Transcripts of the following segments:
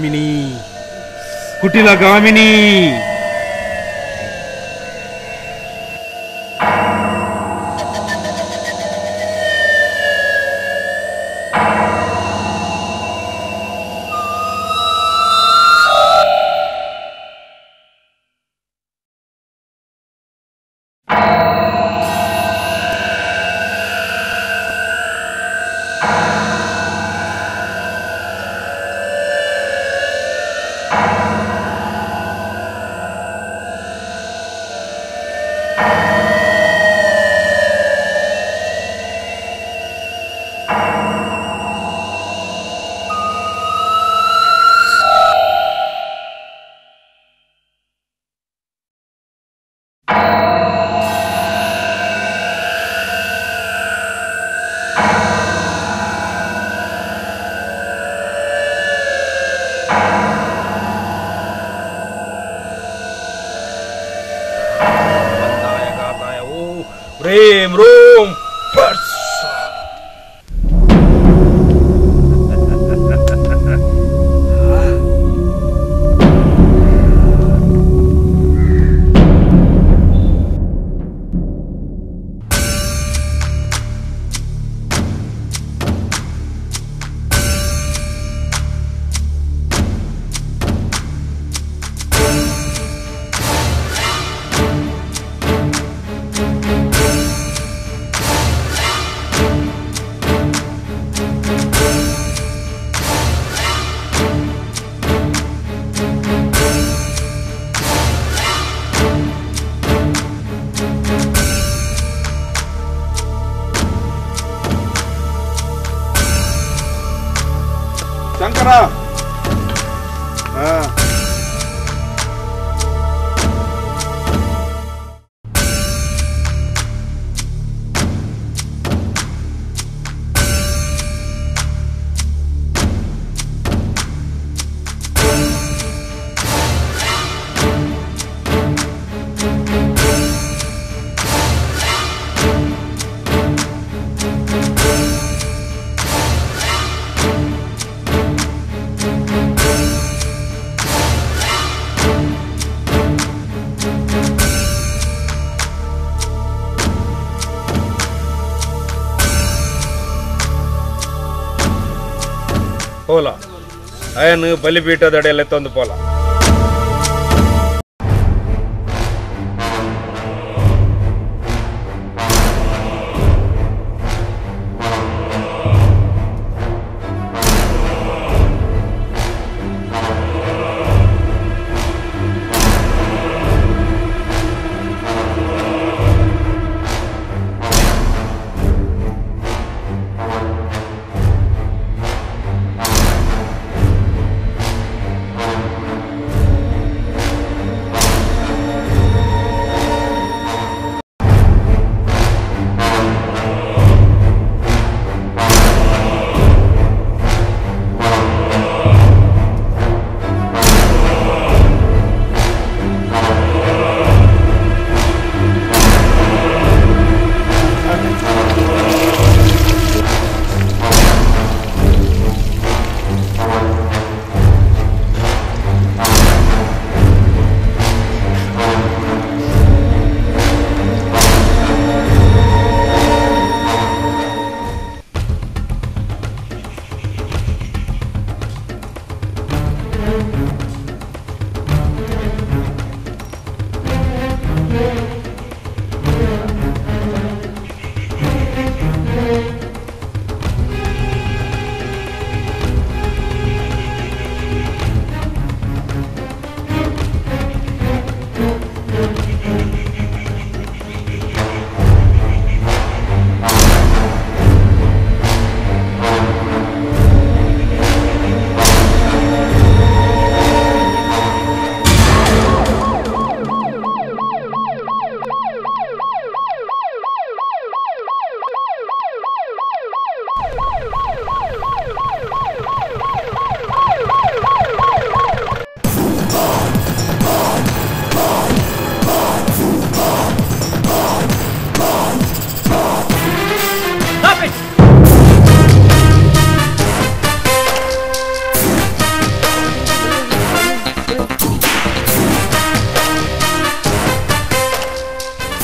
ಗಾಮಿನಿ ಕುಟಿಲ ಗಾಮಿನಿ. Rem Rom Persa. Shankara ಪೋಲ ಅಯನ್ ಬಲಿಪೀಠದಡೆಯಲ್ಲೇ ತಂದು ಪೋಲ.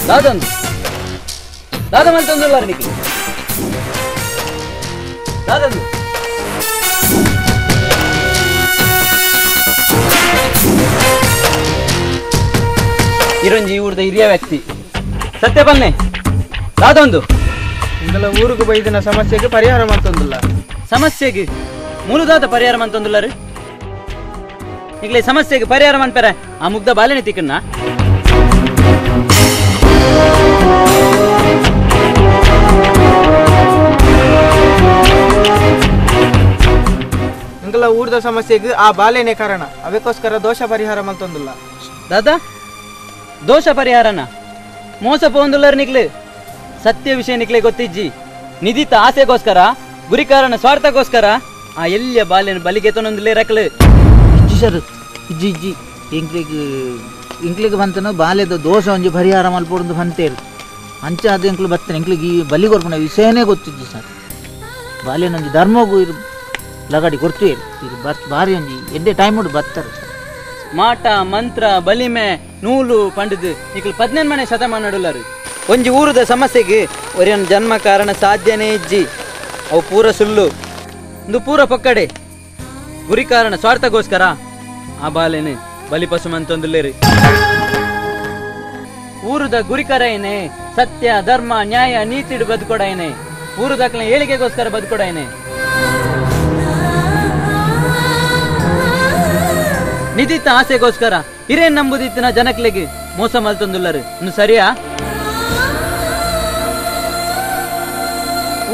ದಾದಂದು ದಾದ ಮಲ್ತೊಂದುಲ್ಲಾರ ನಿಕ್ಲು ದಾದಂದು ಇರೊಂಜಿ ಊರ್ದ ಹಿರಿಯ ವ್ಯಕ್ತಿ ಸತ್ಯ ಬನ್ನೆ ದಾದೊಂದು ಇಂದಲ ಊರುಗು ಬೈದಿನ ಸಮಸ್ಯೆಗೆ ಪರಿಹಾರ ಮಂತೊಂದುಲ್ಲ. ಸಮಸ್ಯೆಗೆ ಮೂಲದಾದ ಪರಿಹಾರ ಮಂತೊಂದುಲ್ಲಾರು ಈಗಲೇ ಸಮಸ್ಯೆಗೆ ಪರಿಹಾರ ಮನ್ಪೆರೆ ಆ ಮುಗ್ಧ ಬಾಲೆನೆ ತಿಕ್ಕಣ್ಣ. ಇಂಗಲ ಊರ್ದ ಸಮಸ್ಯೆಗೆ ಆ ಬಾಲೆನೆ ಕಾರಣ, ಅದಕ್ಕೋಸ್ಕರ ದೋಷ ಪರಿಹಾರ ಮಂತೊಂದುಲ್ಲ. ದಾದಾ ದೋಷ ಪರಿಹಾರನ ಮೋಸ ಪೋಂದುಲ್ಲರ್ ನಿಕ್ಲು ಸತ್ಯ ವಿಷಯ ನಿಕ್ಲೆ ಗೊತ್ತಿಜ್ಜಿ. ನಿಧಿತ ಆಸೆಗೋಸ್ಕರ ಗುರಿಕಾರನ ಸ್ವಾರ್ಥಕ್ಕೋಸ್ಕರ ಆ ಎಲ್ಲಿಯ ಬಾಲ್ಯನ ಬಲಿಗೆ ತೊನೊಂದುಲೇ ರಕ್ಲು. ಇಜ್ಜಿ ಸರ್, ಇಜ್ಜಿ ಇಜ್ಜಿ ಎಂಕ್ಲೆಗ್ ಎಂಕ್ಲೆಗ್ ಬಂತನ ಬಾಲ್ಯದ ದೋಷ ಒಂಜಿ ಪರಿಹಾರ ಮಲ್ಪೊಡುಂದು ಬಂತೇರು ಅಂಚ ಅದು ಎಂಕ್ಲು ಬತ್ತನೆ ಎಂಕ್ಲೆಗ್ ಈ ಬಲಿ ಕೊರ್ಪುನ ವಿಷಯನೇ ಗೊತ್ತಿಜ್ಜಿ ಸರ್. ಬಾಲ್ಯನೊಂಜಿ ಧರ್ಮಗೂ ಇರು ಲಗಾಡಿ ಕೊಡ್ತೀವಿ ಇರು ಬಾರಿ ಒಂಜಿ ಎಡ್ಡೆ ಟೈಮ್ ಉಂಡು ಬತ್ತಾರೆ ಸರ್. ಮಾಟ ಮಂತ್ರ ಬಲಿಮೆ ನೂಲು ಪಂಡದು ನಿಕ್ಲು 18 ಮನೆ ಶತಮಾನ ಒಂಜಿ ಊರುದ ಸಮಸ್ಯೆಗೆ ಒರಿಯನ್ ಜನ್ಮ ಕಾರಣ ಸಾಧ್ಯನೇ ಇಜ್ಜಿ. ಅವು ಪೂರ ಸುಳ್ಳು, ಒಂದು ಪೂರ ಪೊಕ್ಕಡೆ ಗುರಿ ಕಾರಣ ಸ್ವಾರ್ಥಗೋಸ್ಕರ ಆ ಬಾಲೆನೆ ಬಲಿ ಪಶು ಮಂತೊಂದುಲ್ಲೇರಿ. ಊರುದ ಗುರಿಕರೈನೆ ಸತ್ಯ ಧರ್ಮ ನ್ಯಾಯ ನೀತಿಡು ಬದುಕೊಡೈನೆ, ಊರುದಕ್ಲ ಏಳಿಗೆಗೋಸ್ಕರ ಬದುಕೊಡೈನೆ. ನಿಧಿತ ಆಸೆಗೋಸ್ಕರ ಹಿರೇನ್ ನಂಬುದಿತ್ತಿನ ಜನಕ್ಲೆಗೆ ಮೋಸ ಮಲ್ತೊಂದುಲ್ಲರು ಇನ್ನು ಸರಿಯಾ?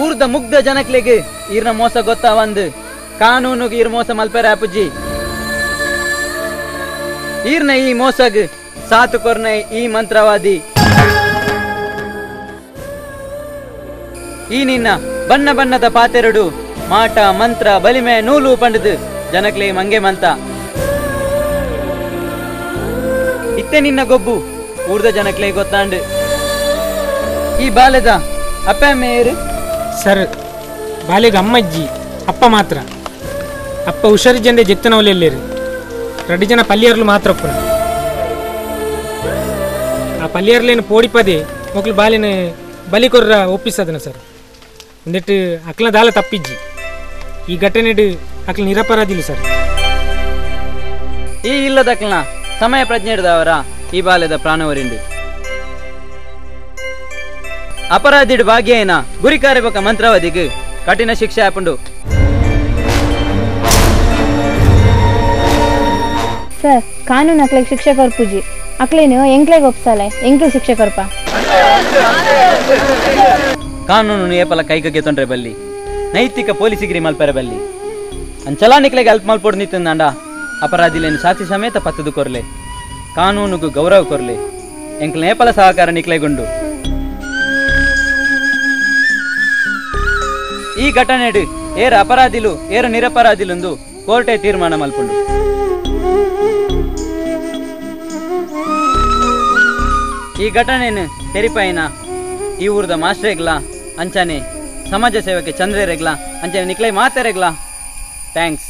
ಊರ್ದ ಮುಗ್ಧ ಜನಕ್ಲೆಗೆ ಈರ್ನ ಮೋಸ ಗೊತ್ತಾ ಒಂದು ಕಾನೂನುಗೆ ಈರ್ ಮೋಸ ಮಲ್ಪೆರ ಅಪ್ಪುಜಿ. ಈರ್ನ ಈ ಮೋಸಗ್ ಸಾತು ಕೊರ್ನ ಈ ಮಂತ್ರವಾದಿ. ಈ ನಿನ್ನ ಬಣ್ಣ ಬಣ್ಣದ ಪಾತೆರಡು ಮಾಟ ಮಂತ್ರ ಬಲಿಮೆ ನೂಲು ಪಂಡದು ಜನಕ್ಲೆ ಮಂಗೆ ಮಂತ. ಇತ್ತೆ ನಿನ್ನ ಗೊಬ್ಬು ಊರ್ದ ಜನಕ್ಲೆ ಗೊತ್ತಾಂಡು. ಈ ಬಾಲೆದ ಅಪ್ಪ ಮೇರು ಸರ್, ಬಾಲೆಗೆ ಅಮ್ಮಜ್ಜಿ ಅಪ್ಪ ಮಾತ್ರ. ಅಪ್ಪ ಹುಷಾರಿ ಜಂಡೆ ಜೆತ್ತನವಲೆಲ್ಲೇರು 2 ಜನ ಪಲ್ಲಿಯರ್ಲು ಮಾತ್ರ ಅಪ್ಪನ. ಆ ಪಲ್ಲಿಯರ್ಲೇನು ಪೋಡಿಪದೆ ಮಕ್ಕಳು ಬಾಲೆನ ಬಲಿ ಕೊರ್ರ ಒಪ್ಪಿಸದನ ಸರ್. ಒಂದಿಟ್ಟು ಅಕ್ಲ ದಾಲ ತಪ್ಪಿಜ್ಜಿ ಈ ಘಟನೆಡು ಅಕ್ಲ ನಿರಪರಾಧಿಲ್ಲ ಸರ್. ಈ ಇಲ್ಲದಕ್ಲನ ಸಮಯ ಪ್ರಜ್ಞೆ ಹಿಡಿದವರ ಈ ಬಾಲ್ಯದ ಪ್ರಾಣವರಿಂಡು ಅಪರಾಧಿಡು ಭಾಗ್ಯನ ಗುರಿಕಾರೆ ಬೊಕ್ಕ ಮಂತ್ರವಾದಿಗೆ ಕಠಿಣ ಶಿಕ್ಷೆ ಆಪುಂಡು. ಸರ್, ಕಾನೂನು ಅಕ್ಲೆಗ್ ಶಿಕ್ಷೆ ಕೊರ್ಪುಜಿ, ಅಕ್ಲೇನು ಎಂಕ್ಲೆಗ್ ಒಪ್ಸಾಲೆ ಎಂಕ್ಲು ಶಿಕ್ಷೆ ಕೊರ್ಪ. ಕಾನೂನು ಏಪಲ ಕೈಗೆ ತೊಂದ್ರೆ ಬಲ್ಲಿ ನೈತಿಕ ಪೊಲೀಸಿಗಿರಿ ಮಲ್ಪೆರೆ ಬಲ್ಲಿ ಅಂಚಲಾ ನಿಕ್ಲೆಗೆ ಅಲ್ಪ ಮಲ್ಪೊಡು ನಿತ್ತಂದಾಂಡ ಅಪರಾಧಿಲೇನು ಸಾಥಿ ಸಮೇತ ಪತ್ತದು ಕೊರ್ಲೆ, ಕಾನೂನುಗು ಗೌರವ ಕೊರ್ಲೆ, ಎಂಕ್ಲ ಏಪಲ ಸಹಕಾರ ನಿಕ್ಲೆಗುಂಡು. ಈ ಘಟನೆಡು ಏರ ಅಪರಾಧಿಲು ಏರ ನಿರಪರಾಧಿಲುಂದು ಕೋರ್ಟೆ ತೀರ್ಮಾನ ಮಲ್ಪುಂಡು. ಈ ಘಟನೆಯನ್ನು ತೆರಿಪಾಯಿನ ಈ ಊರ್ದ ಮಾಸ್ಟ್ರೇಗ್ಲ ಅಂಚನೆ ಸಮಾಜ ಸೇವಕೆ ಚಂದ್ರೇರೆಗ್ಲ ಅಂಚನೆ ನಿಕ್ಲೈ ಮಾತೆರೆಗ್ಲ thanks.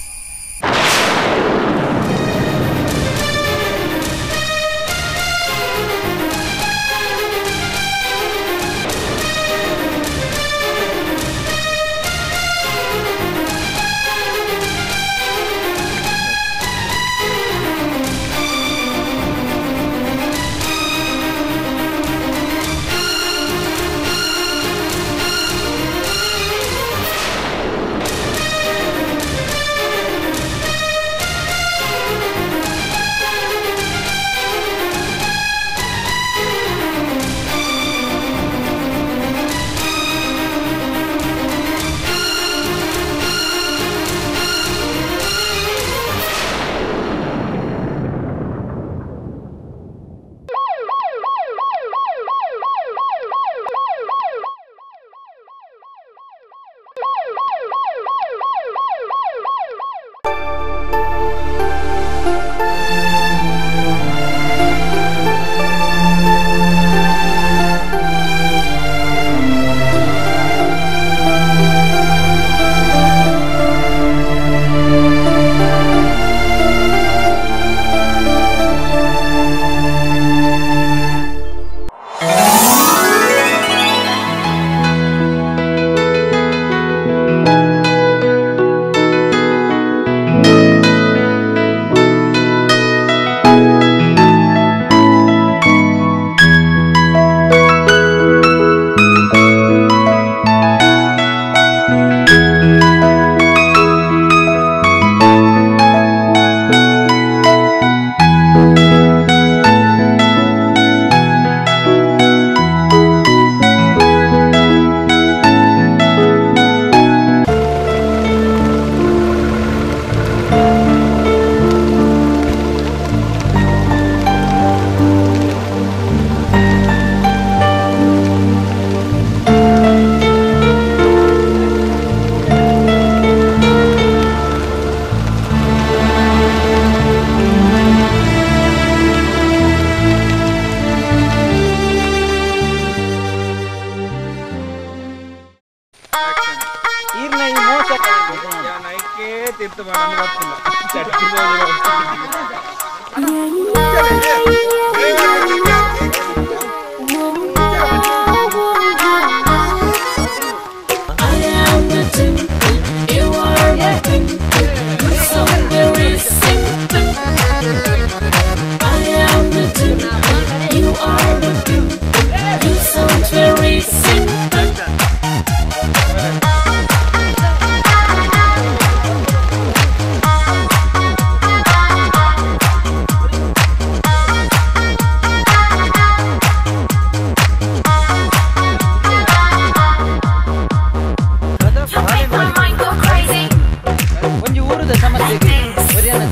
ಒಂಜಿ ಊರುದ ಸಮಸ್ಯೆಗೆ ಒರಿಯನ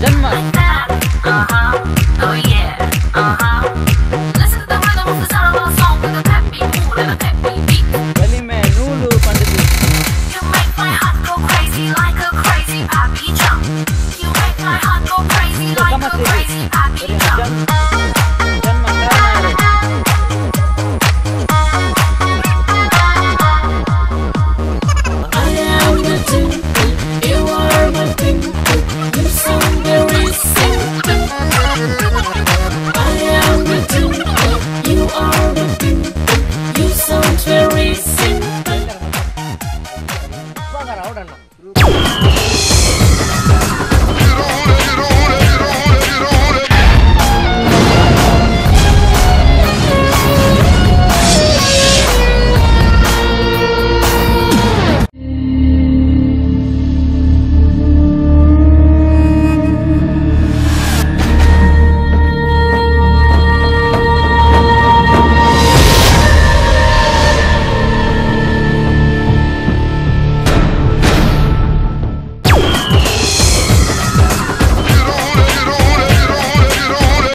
ಜನ್ಮ ಬಲಿಮೆ ನೂಲು ಪಂಡುದು ಸಮಸ್ಯೆಗೆ